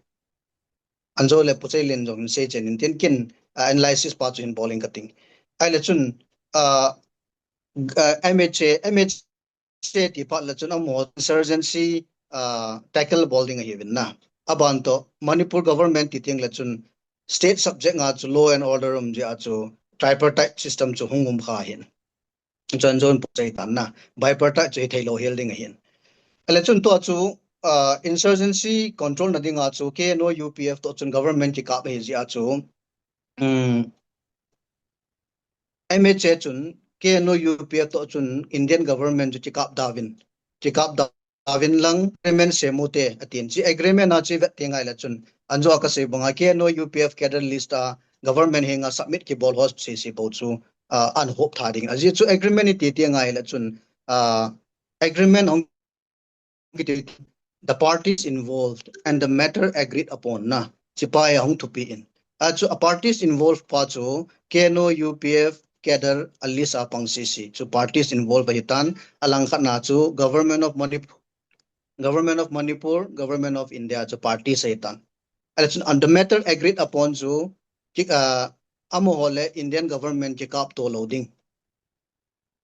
Anjo le Pu Seilin jong in sei chen in tin kin, ah, analysis pa chu hin bol in ka ting. Ahile chun, ah, ah, M H A, M H A ti phat le chun amaho insurgency, ah, tackle bol ding ahiuvin na. Aban toh Manipur government ti teng le chun state subject a chu law and order um jeh a chu tripartite system chu hung um kha ahin. Chun chun pu sei tan na. Bipartite chu hithei lou hel ding ahin. Ahile chun tua chu, ah, insurgency control na dinga chu K N O U P F toh chun government kikap ahi jeh a chu, um, M H A chun, K N O U P F toh chun Indian government chu kikap dauvin, kikap dauvin lang agreement sem u te atin. Hiche agreement a chu i vet teng ahile chun, anjo a ka sei banga K N O U P F cadre list a government henga submit kibol ho sese bou chu, ah, ana hop tha ding. Ajeh chu agreement i ti teng ahile chun, ah, agreement hung kiti, the parties involved and the matter agreed upon na. Hiche pa hi ahung thupi in. Achu a parties involved pa chu K N O U P F cadre a list a pang sese chu parties involved ahi tan, alang khat na chu Government of Manipur, Government of Manipur, Government of India chu parties ahi tan. Ahile chun, and the matter agreed upon chu ki, ah, amaho le Indian government kikap to lou ding.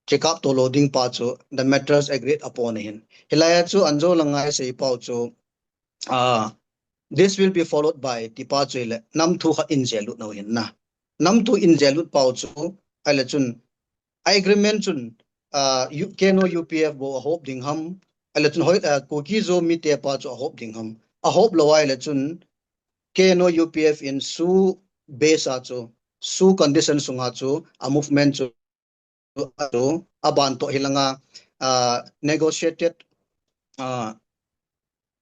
Kikap to lou ding pa chu the matters agreed upon ahin. Hilai a chu anjo langa i sei pau chu, ah, this will be followed by ti pa chu ahile nam thu khat in jel lut nau ahin na. Nam thu in jel lut pau chu ahile chun agreement chun, ah, U-, K N O U P F bou ahop ding ham. Ahile chun hoi, ah, Kuki Zo mite pa chu ahop ding ham. Ahop lou ahile chun K N O U P F in SoO base a chu, SoO condition sunga chu, a movement chu, chu, aban toh hilanga, ah, negotiated, ah,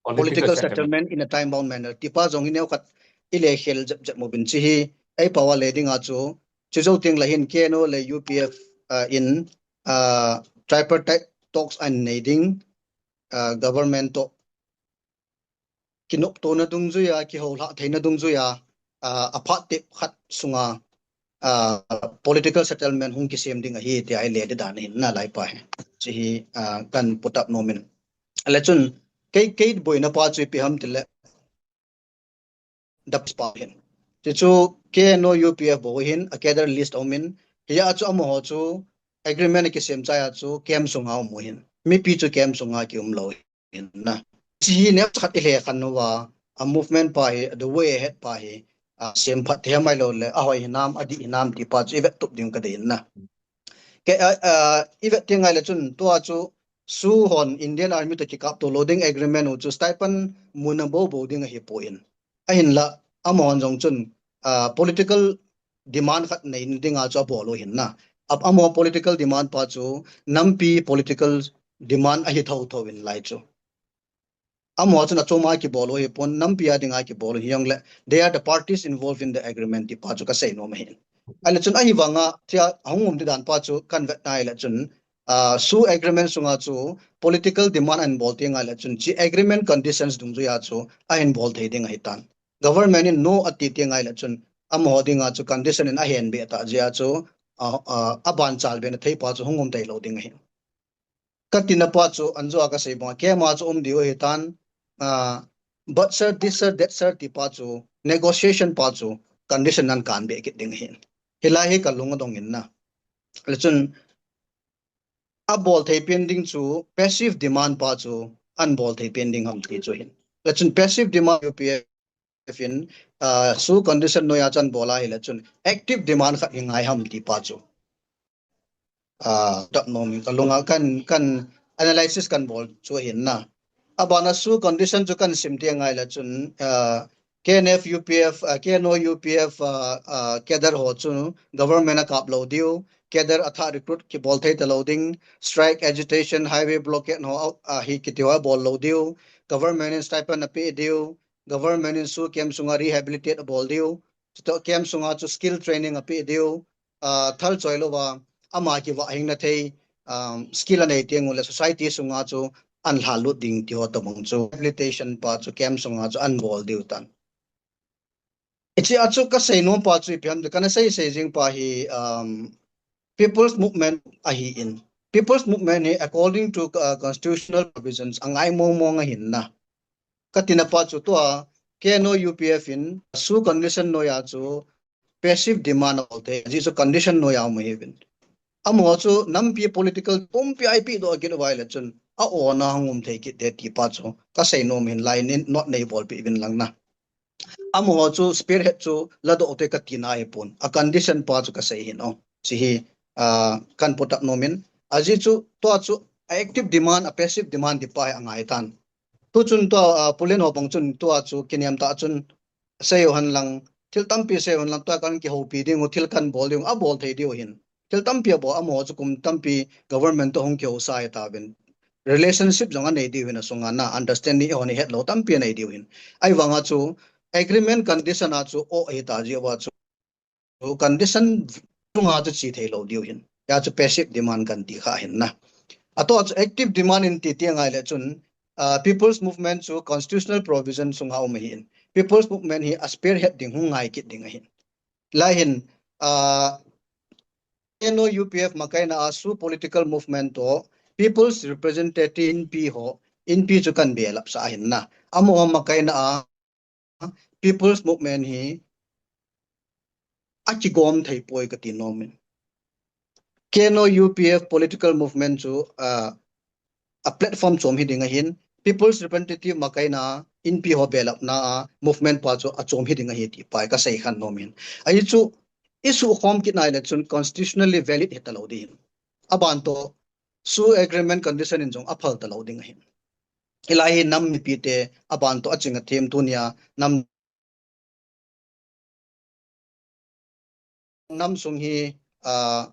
political settlement in a time bound manner. Ti pa jong hi neo khat i le khel jep jep mo bin hiche hi, ei pau a le dinga chu, chu jou teng le hin K N O le U P F, ah, in, ah, tripartite talks an nei ding, ah, government toh kinoptona dungjuia, kihoulhah theina dungjuia, ah, aphat tep khat sunga, ah, political settlement hung kisem ding ahi tia i le di dan ahin na lai pa hi. Hiche hi, ah, kan put up nom in. Ahile chun, kei, kei boina pa chu ipi ham tile, the pa hin. Hiche chu K N O U P F bou hin, a cadre list aum in, hia chu amaho chu agreement kisem chai a chu camp sunga um u hin. Mipi chu camp sunga kium lou hin na. Hiche hi neo khat i le khan uva, a movement pa hi, the way ahead pa hi, a sem phat thei mai lou le, ahoi hinam, adih hinam ti pa chu i vet tup ding ka dei in na. Ke, ah, ah, i vet teng ahile chun, tua chu SoO hon Indian Army toh kikap to lou ding agreement u chu stipend muna bou bou ding ahi poi. Ahinla, amahon jong chun, ah, political demand khat nei dinga chu abol u ahin na. Ap-, amaho political demand pa chu, nampi political demand ahi thotho in lai chu. Amaho chun achom a kibol u ahipon, nampi a dinga kibol u hijongle, they are the parties involved in the agreement ti pa chu ka sei nom ahin. Ahile chun ahivanga, tia hung um di dan pa chu kan vet na ahile chun, ah, SoO agreement sunga chu political demand ahin bol teng ahile chun, hiche agreement conditions dungjuia chu ahin bol thei ding ahi tan. Government in no ati teng ahile chun, amaho dinga chu condition in ahin be ta jeh a chu, ah, ah, aban chal be na thei pa chu hung um thei lou ding ahi. Ka tina pa chu anjo a ka sei banga, camp a chu um diu ahi tan, ah, but sir, this sir, that sir ti pa chu, negotiation pa chu, condition an kan be kit ding ahi. Hilai hi ka lung adong in na. Le chun, abol thei pen ding chu, passive demand pa chu, ahin bol thei pen ding ham ti chu ahin. Le chun passive demand U P F in, ah, SoO condition noiya chu ahin bol ahile chun, active demand khat hi ngai ham ti pa chu. Ah, tap nom in ka lunga kan, kan analysis kan bol chu ahin na. Abana SoO condition chu kan sim teng ahile chun, uh, K N F U P F, uh, K N O U P F, uh, uh, cadre ho chu government a kap lou diu, cadre a thah recruit kibol thei talou ding, strike, agitation, highway blockade ho, uh, hi kiti ho bol lou diu, government in stipend a pe diu, government in SoO camp sunga rehabilitate a bol diu, chutoh camp sunga chu skill training a pe diu, uh, thal choi louva, ama kivah hing na thei, um, skill a nei teng uleh society sunga chu an lhalut ding ti ho tobang chu rehabilitation pa chu camp sunga chu an bol diu tan. Hiche a chu ka seinom pa chu ipi ham ti, kana sei sei jing pa hi, um, people's movement ahi in. People's movement hi according to, uh, constitutional provisions a ngai mong mong ahin na. Ka tina pa chu tua K N O U P F in SoO condition noiya chu passive demand a bol thei, ajeh chu condition noiya um ahiuvin. Amaho chu nampi political pumpi a ipi doh kit uva ahile chun a ona hung um thei kit te ti pa chu ka seinom hin, lai in note nei bolpeh uvin lang na. Amaho chu spearhead chu ladoh te ka tina ahipon, a condition pa chu ka sei hin o. Hiche hi, ah, kan putah nom in. Ajeh chu tua chu a active demand, a passive demand ti pa hi a ngai tan. Tu chun tua, ah, Pu Len ho bang chun tua chu kinem tah chun sei u hen lang, thil tampi sei u hen lang, tua kan kihoupi ding u, thil kan bol ding u, a bol thei diu hin. Thil tampi a bol, amaho chu kum tampi government toh hung kihousa ahi tauvin. Relationship jong a nei diu hin a sunga na, understanding eiho ni het lou tampi a nei diu hin. Ahivanga chu agreement condition a chu o ahi ta jeh uva chu condition chunga chu che thei lou diu hin. Hia chu passive demand kan ti kha hin na. Atoh chu active demand in ti teng ahile chun, ah, people's movement chu constitutional provision sunga um ahi in. People's movement hi a spearhead ding hung ngai kit ding ahin. Lai hin, ah, K N O U P F makaina a SoO political movement toh people's representative inpi ho, inpi chu kan belap sah ahin na. Amaho makaina a people's movement hi a kigom thei poi ka ti nom in. K N O U P F political movement chu, ah, a platform chom hi ding ahin, people's representative makaina inpi ho belapna a movement pa chu a chom hi ding ahi ti pa ka sei khen nom in. Ahi chu i sukhom kit nai le chun constitutionally valid hi talou ding. Aban toh SoO agreement condition in jong a phal talou ding ahin. Hilai hi nam mipi te aban toh a ching a them tunia nam nam sung hi, ah,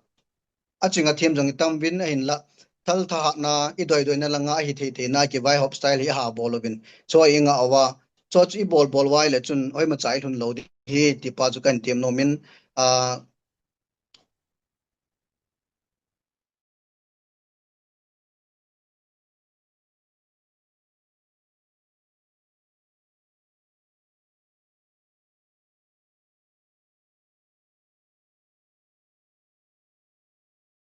a ching a them jong i tam uvin ahinla, thal thahatna, i doi doina langa ahi thei theina kivaihop style hi a ha bol uvin. Chu i ngah uva, chu chu i bol bol uva ahile chun hoima cha i lhun lou ding hi ti pa chu kan tem nom in, ah,